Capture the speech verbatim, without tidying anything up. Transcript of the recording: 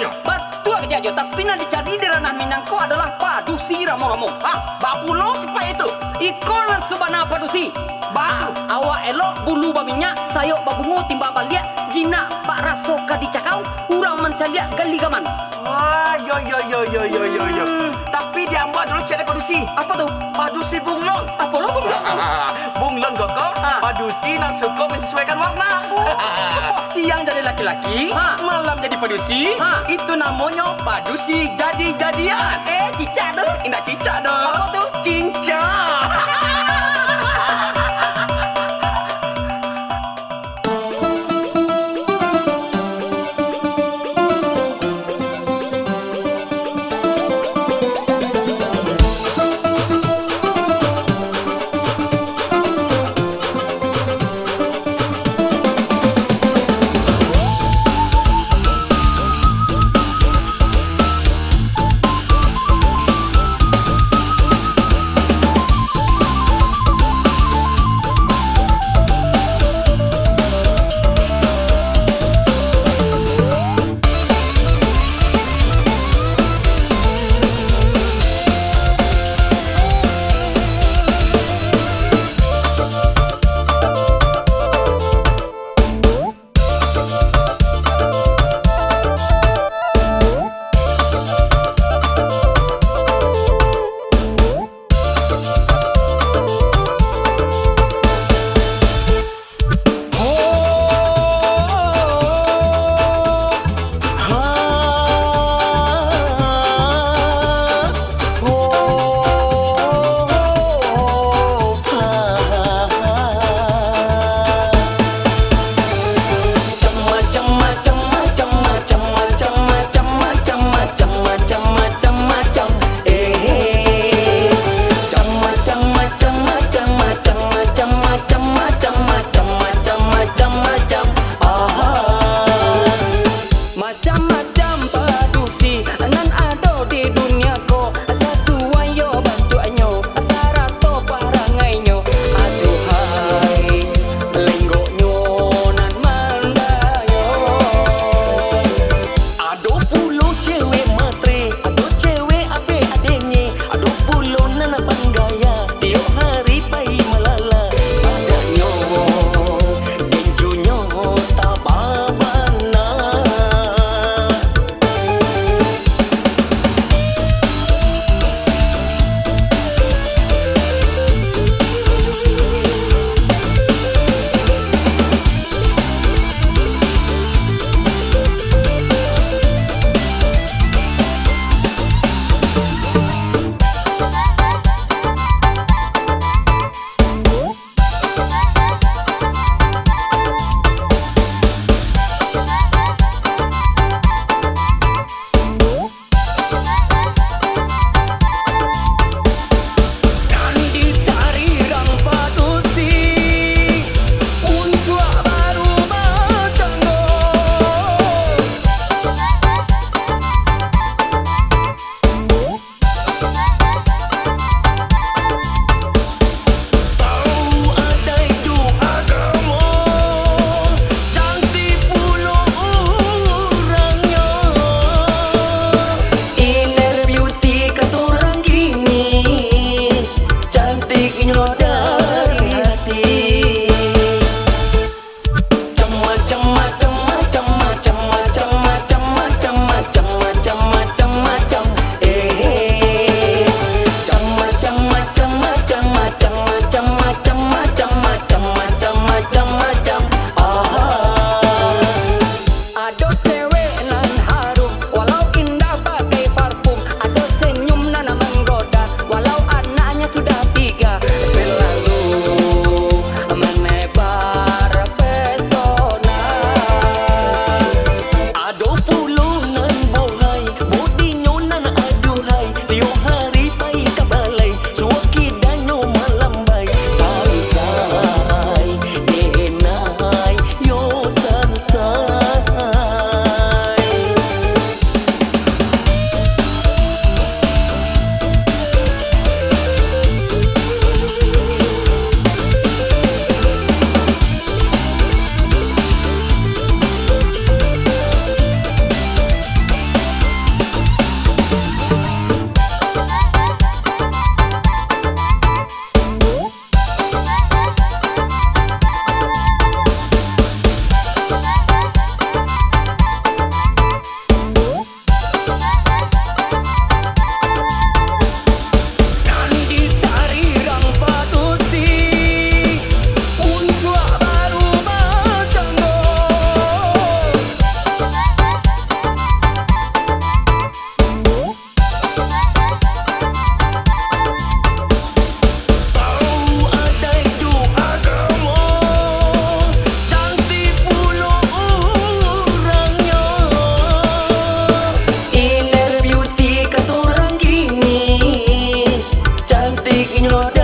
Batua kecek ajo, tapi nan dicari di ranah Minang ko adalah padusi ramo-ramo. Ah, baa pulo sipaik itu? Iko nan sabana padusi. Baa tu? Ah, awak elok bulu baminyak, sayok babungo timbak baliak, jinak bak raso ka dicakau, urang mancaliak gali gaman. Wah, yo, yo, yo, yo, yo, yo, yo. Hmm. Tapi di ambo ado ciek lai padusi. Apo tu? Padusi bunglon. Apo lo bunglon tu? Bunglon ko ko, ah, padusi nan suko manyesuaikan warna. Oh. Siang jadi laki-laki, ha, malam jadi padusi, ha, itu namonyo padusi jadi-jadian. Eh, cicak tu? Indak cicak doh. Apo tu? Cincang. Nyo